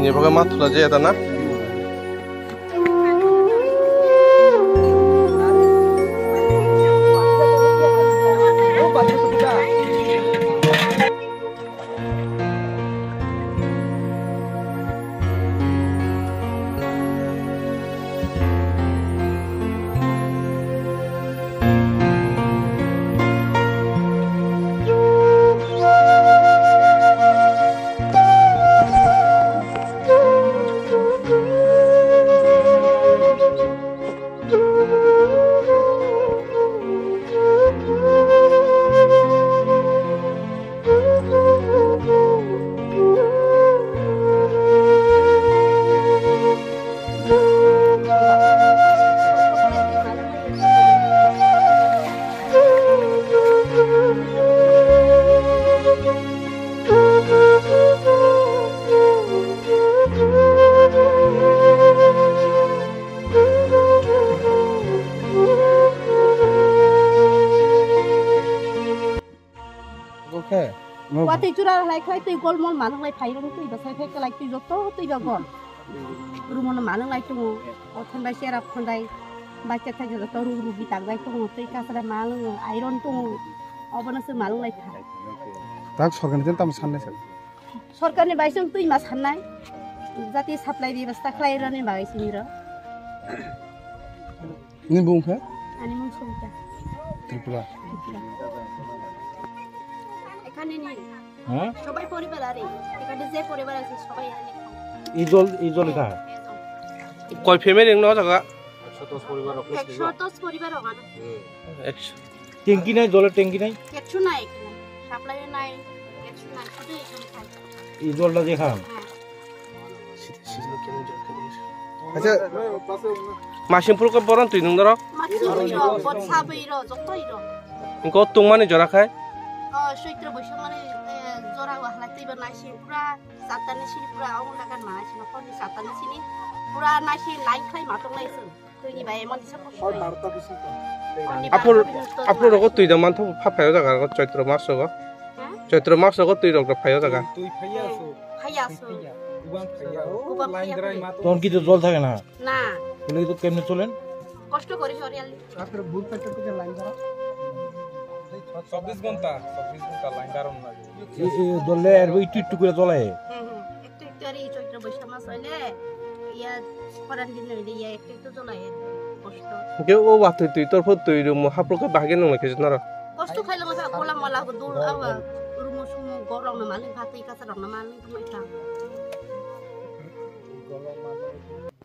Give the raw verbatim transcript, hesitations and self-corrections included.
Ni bagwi ma thula je da na? Oke. Watwi chura lai khlai twi gol mol manung lai phai rong twi ba sai phai kwlai twi joto twi ba gol. Rumono manung lai tongo. O thon bai sera khondai. Bai cha thai joto ru ru bi tak bai tongo. Twi kasra manung iron tongo. Obono se manung lai kha. Tak sorkar ni tamo sanne sir. Sorkar ni bai song twi ma sannai. Jati supply bebostha khlai roni bai sini ro. Ni bung khe? Ani mung Songita. Tripura. এখানে নেই। হ্যাঁ? সবাই পরিবার আরে। এখানে যে পরিবার আছে সবাই এখানে খায়। এই জল, এই জল এটা? হ্যাঁ, এই জল। কয় ফ্যামিলি ন জায়গা? একশো দশ পরিবার ওখানে। একশো। ট্যাঙ্কি নাই, জলের ট্যাঙ্কি নাই? কিচ্ছু নাই এখানে। সাপ্লাইও নাই, কিচ্ছু নাই, শুধু এখানে খায়। এই জলটা দিয়ে খান? হ্যাঁ। Acha, masing phuru ko boron twi nung doro? Masing phuru, bot sabai ro, joto iro. Ingko tungmani jora khai? O, Chaitra Baisakh mani, e, jora o halai twi ba naising pura satani sini pura o lagan ma naising, phone ni satani sini pura naising line khlai ma tong naising. Twi ni bai emon disa ko. Hor barta bisi to. Aphur, aphur rogo twi da man tho pha phayo jaga rogo Chaitra mas rogo. Ha? Chaitra mas rogo twi rok phayo jaga. Twi phaiya so. Phaiya so. Gubang phaiya. Gubang phaiya. Ton ki to jol thake na? Na. Bole to kemne cholen? কষ্ট করি সরিয়ালি। আপনার booth packet থেকে লাইন ধরা। চব্বিশ ঘন্টা, চব্বিশ ঘন্টা লাইন দাঁড়ানো লাগে। এই, এই দলে আর ওই টুকটুক করে চলে। হুম, হুম। একটু একটু আর এই চৈত্র বৈশাখ মাস হইলে ইয়া করার দিন হইলে ইয়া একটু একটু চলে আর কষ্ট। Hingke o watwi twi torfo twi rwngmo haphro khe bahai khe nwnglai khe noro. কষ্ট খাইলে মজা গোলা মলা দূর আওয়া রুমো সুমো গরম না মালিক ভাত এই কাঁচা রং না মালিক তো মাইতা।